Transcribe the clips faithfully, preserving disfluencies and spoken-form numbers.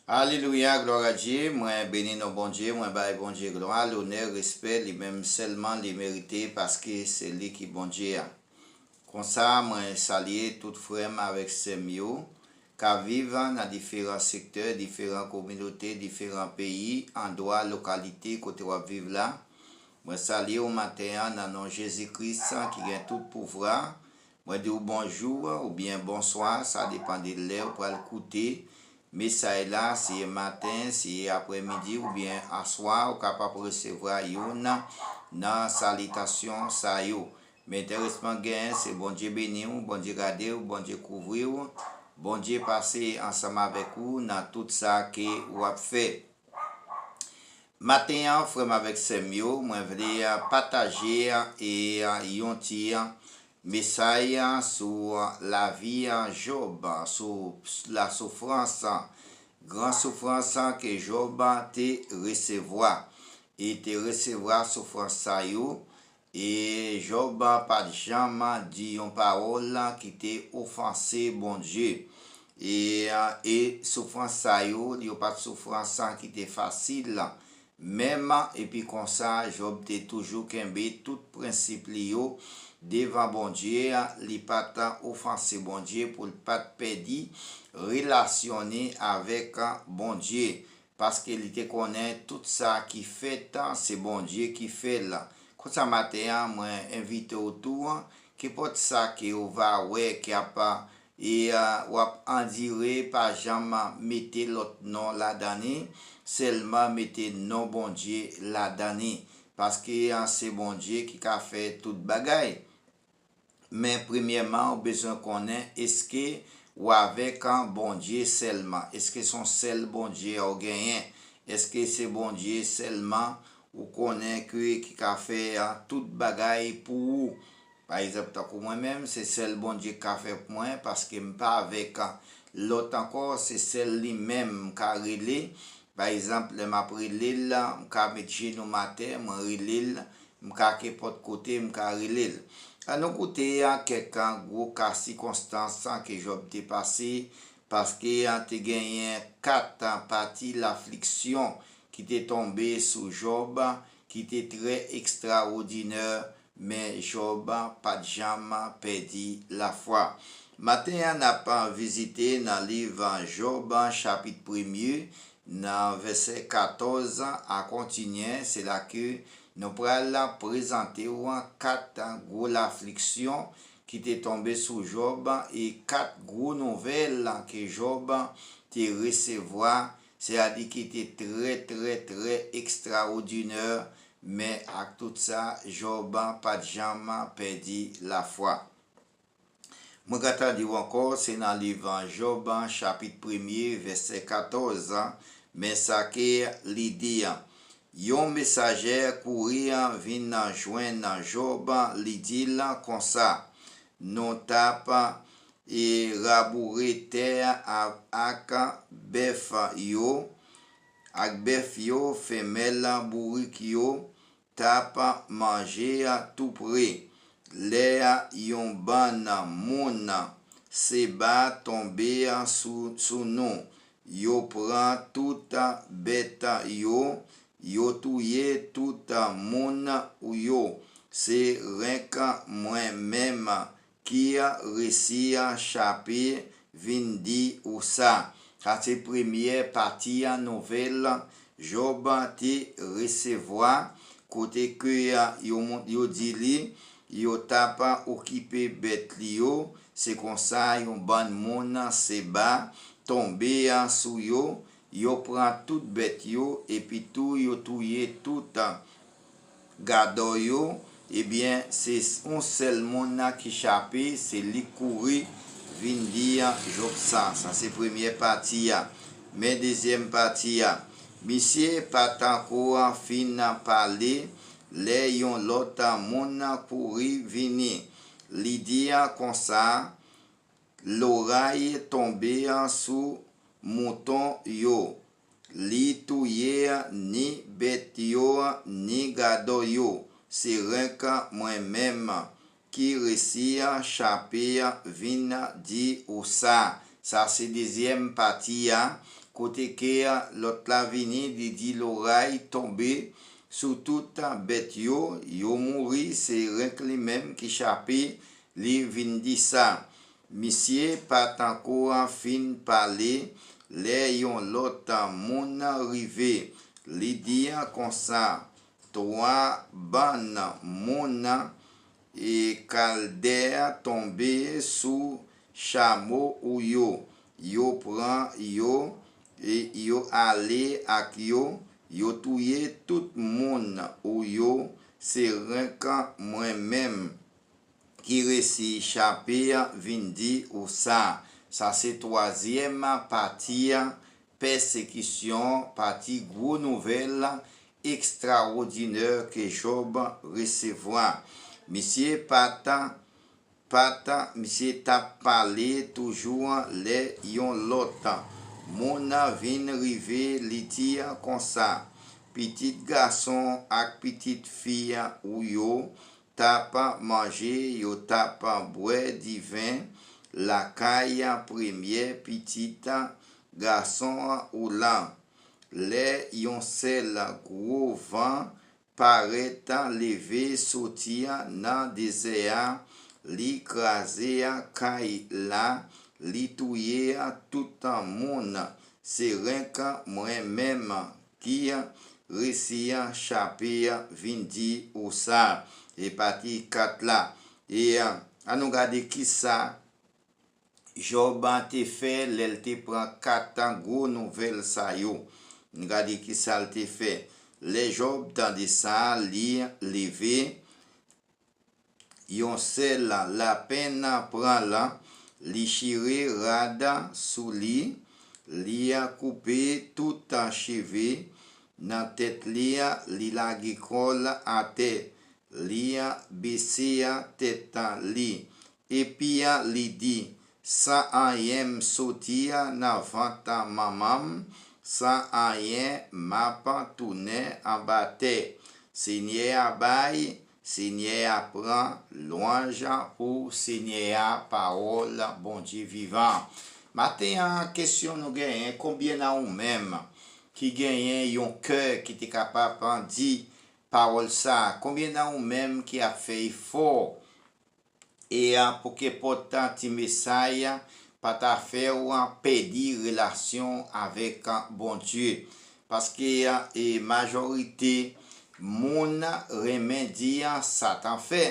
Alelouya, glwa a Dye. Mwen beni non Bondye, mwen bay Bondye glwa, lonè, respè, li menm sèlman li merite, paske se li ki Bondye a. Konsa, mwen salye tout frè m avèk sè m yo k ap viv nan diferan sektè, diferan kominote, diferan peyi, andwa, lokalite kote w ap viv la. Mwen salye w maten an nan non Jezi Kris ki gen tout pouvwa. Mwen di w bonjou oubyen bonswa, sa depann de lè w pral koute mesaj la, si e maten, si e aprèmidi oubyen aswa, ou kapab resevwa youn nan salitasyon sa yo. Men enteresman genyen, se Bondye beni w, Bondye gade w, Bondye kouvri w, Bondye pase ansanm avèk ou nan tout sa ke w ap fè. Maten an, frè m avèk sè m yo, mwen vle pataje e yon ti mesaj sou lavi Jòb, sou lasoufrans, gran soufrans ke Jòb te resevwa. E te resevwa soufrans sa yo, e Jòb pa t janm di yon pawòl ki te ofanse Bondye. E, e soufrans sa yo, yo pa t soufrans ki te fasil. Menm epi konsa, Jòb te toujou kenbe tout prensip li yo devan Bondye. Li pa t ofanse Bondye pou l pa t pèdi relasyon ni avèk Bondye, paske li te konnen tout sa ki fèt, se Bondye ki fè l. Konsa maten an, mwen envite w tou, kenpòt sa ke w va wè k ap, e, a, w ap andire, pa janm mete lòt non ladan li, sèlman mete non Bondye ladan li, paske, a, se Bondye ki ka fè tout bagay. Men premyèman, ou bezwen konnen, èske w avèk, a, Bondye sèlman? Èske se yon sèl Bondye a w genyen? Èske se Bondye sèlman ou konnen ke ki ka fè, a, tout bagay pou ou? Pa egzanp, tankou mwen menm, se sèl Bondye k ka fè pou mwen, paske m pa avèk, a, lòt ankò, se sèl li menm m ka rele. Pa egzanp, lè m ap rele l, m ka met jenou m atè, mwen rele l, m ka kenpòt kote, m ka rele l. Ann nou koute, a, kèk, a, gwo ka sikonstans, a, ke Jòb te pase, paske, a, te genyen kat, a, pati lafliksyon ki te tonbe sou Jòb, ki te trè ekstraòdinè, men Jòb pa t janm pèdi lafwa. Maten an, n ap vizite nan liv Jòb, chapit premye, nan vèsè katòz a kontinyen, se la ke nou pral prezante w kat gwo lafliksyon ki te tonbe sou Jòb e kat gwo nouvèl ke Jòb te resevwa, sètadi ki te trè, trè, trè ekstraòdinè, men ak tout sa, Jòb pa t janm pèdi lafwa. Mwen ka ta di w ankò, se nan liv Jòb, chapit premye, vèsè katòz, men sa ke li di, yon mesajè kouri vin jwenn Jòb, li di l konsa, nou t ap, e, raboure tè a ak bèf yo, ak bèf yo, femèl bourik yo, t ap manje toupre. Lè yon bann moun Seba tonbe sou, sou nou, yo pran tout bèt yo, yo touye tout moun ou yo. Se renk mwen menm ki resi chape vin di ou sa. Sa se premyè pati a nouvèl Jòb te resevwa, kote ke yo, yo di li, yo t ap okipe bèt li yo. Se konsa, yon bann moun Seba tonbe sou yo, yo pran tout bèt yo, epi tou yo touye tout gadò yo, ebyen, se s-, yon sèl moun nan ki chape, se li k kouri vin di Jòb sa. Sa se premyè pati a. Men dezyèm pati a. Misye pa t ankò fin pale, lè yon lòt moun kouri vini. Li di konsa, loray tonbe sou mouton yo. Li touye ni bèt yo, ni gadò yo. Se renk mwen menm ki resi chape vin di ou sa. Sa se dezyèm pati a, kote ke lòt la vini, li di loray tonbe sou tout bèt yo, yo mouri, se renk li menm ki chape, li vin di sa. Misye pa t ankò fin pale lè yon lòt moun rive. Li di konsa, twa bann moun e Kaldè tonbe sou chamo ou yo. Yo pran yo e yo ale ak yo. Yo touye tout moun ou yo. Se renk mwen menm ki resi chape vin di ou sa. Sa se twazyèm pati pèsekisyon, pati gwo nouvèl ekstrawòdinè ke Jòb resevwa. Misye pa t, pa t, misye t ap pale toujou lè yon lòt moun vin rive, li di konsa, pitit gason ak pitit fi ou yo t ap manje, yo t ap bwè diven lakay premye pitit gason ou lan. Lè yon sèl gwo van parèt leve soti nan dezè a, li kraze kay la, li touye tout moun. Se renk mwen menm ki resi chape vin di ou sa. E pati kat la. E an nou gade kisa Jòb te fè lè l te pran kat gwo nouvèl sa yo. Nou gade kisa l te fè. Lè Jòb tande sa, li leve, yon sèl lapenn pran l, li chire rad sou li, li koupe tout cheve nan tèt li, li lage kò l atè, li bese tèt li. Epi li di, san anyen m soti nan vant manman m, san anyen m ap tounen anba tè. Senyè a bay, Senyè a pran, lwanj pou Senyè a, pawòl Bondye vivan. Maten an, kesyon nou genyen, konbyen nan ou menm ki genyen yon kè ki te kapab di pawòl sa? Konbyen nan ou menm ki ap fè efò e a pou ke pòtan ti mesay pa ta fè w pèdi relasyon avèk Bondye? Paske e majorite moun renmen di Satan fè,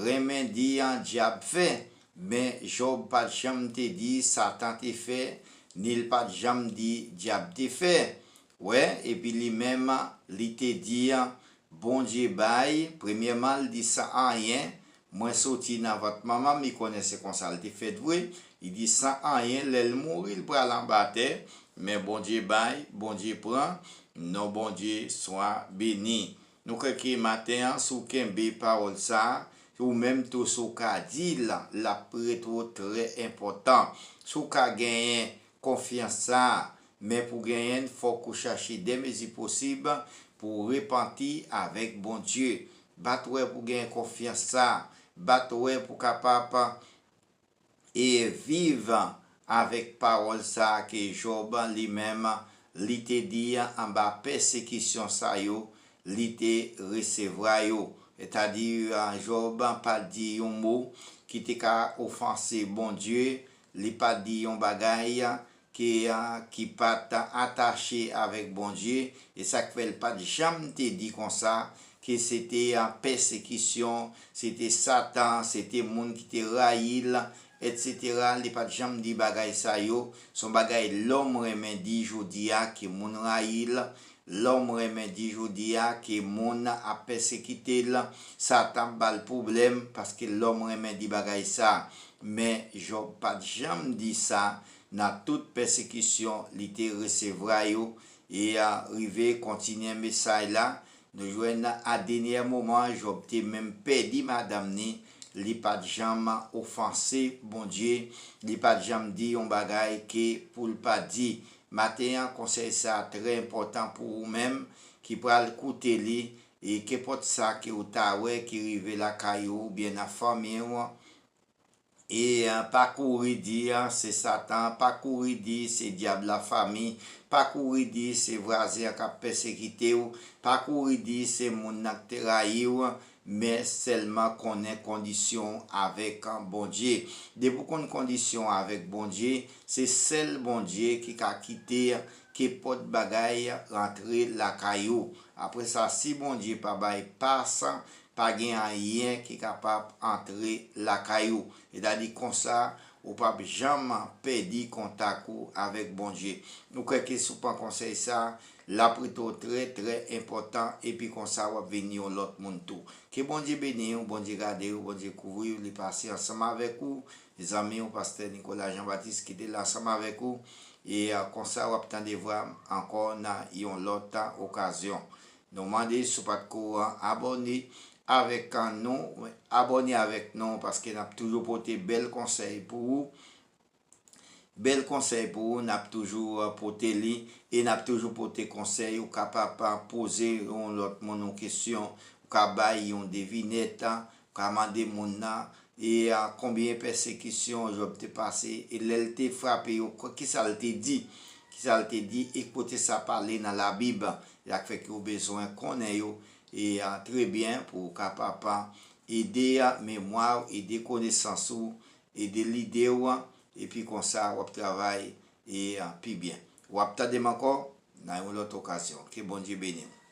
renmen di dyab fè, men Jòb pa t janm te di Satan te fè, ni l pa t janm di dyab te fè. Wè, epi li menm, li te di Bondye bay, premyèman, li di san anyen, mwen soti nan vant manman m, li konnen se konsa l te fèt vre, li di san anyen, lè l mouri, l pral anba tè, men Bondye bay, Bondye pran, non Bondye swa beni. Nou kwè ke maten an, si w kenbe pawòl sa a, ou menm tou, si w ka di l, l ap ret ou trè enpòtan. Si w ka genyen konfyans sa a, men pou genyen l, fòk ou chache de mezi posib pou w repanti avèk Bondye. Bat wè pou genyen konfyans sa a. Bat wè pou kapab e viv avèk pawòl sa a ke Jòb li menm li te di anba pèsekisyon sa yo li te resevwa yo. Sètadi, Jòb pa t di yon mo ki te ka ofanse Bondye, li pa t di yon bagay ki, ki pa t atache avèk Bondye, e sa k fè l pa t janm te di konsa, ke se te pèsekisyon, se te Satan, se te moun ki te rayi l, etsetera. Li pa t janm di bagay sa yo. Se yon bagay lòm renmen di jodi a, ke moun rayi l. Lòm renmen di jodi a, ke moun ap pèsekite l. Satan ap ba l pwoblèm, paske lòm renmen di bagay sa. Men Jòb pa t janm di sa nan tout pèsekisyon li te resevwa yo. E a rive kontinye mesaj la, nou jwenn a dènyè moman, Jòb te menm pèdi madanm ni, li pa t janm ofanse Bondye, li pa t janm di yon bagay ke pou l pa di. Maten an, konsèy sa a trè enpòtan pou ou menm ki pral koute li, e kenpòt sa ke ou ta wè ki rive lakay ou oubyen nan fanmi w, E pa kouri di se Satan, pa kouri di se dyab lafanmi, pa kouri di se vwazen an k ap pèsekite w, pa kouri di se moun nan k te rayi w, men sèlman konnen kondisyon w avèk Bondye. Depi w konn kondisyon w avèk Bondye, se sèl Bondye ki ka kite kenpòt bagay rantre lakay ou. Apre sa, si Bondye pa bay pas, pa gen anyen ki kapab antre lakay ou. Sètadi konsa, ou p ap janm pèdi kontak ou avèk Bondye. Nou kwè ke si w pran konsèy sa, l ap rete w trè, trè enpòtan, epi konsa w ap vin yon lòt moun tou. Ke Bondye beni w, Bondye gade w, Bondye kouvri w, li pase ansanm avèk ou. Zanmi w, pastè Nicolas Jean Baptiste, ki te la ansanm avèk ou. E konsa, w ap tande vwa m ankò nan yon lòt okazyon. Nou mande, si w pa t ko abòne avèk nou, abòne avèk nou, paske n ap toujou pote bèl konsèy pou ou. Bèl konsèy pou ou, n ap toujou pote li, e n ap toujou pote konsèy. Ou kapab poze yon lòt moun yon kesyon, ou ka bay yon devinèt, ou ka mande moun nan, e konbyen pèsekisyon Jòb te pase, e lè l te frape yo, kisa l te di? Kisa l te di, e kote sa pale nan Labib? Sa k fè ke w bezwen konnen yo, e trè byen, pou w kapab ede memwa w, ede konesans ou, ede lide w, epi konsa w ap travay e pi byen. W ap tande m ankò nan yon lòt okazyon. Ke Bondye beni w.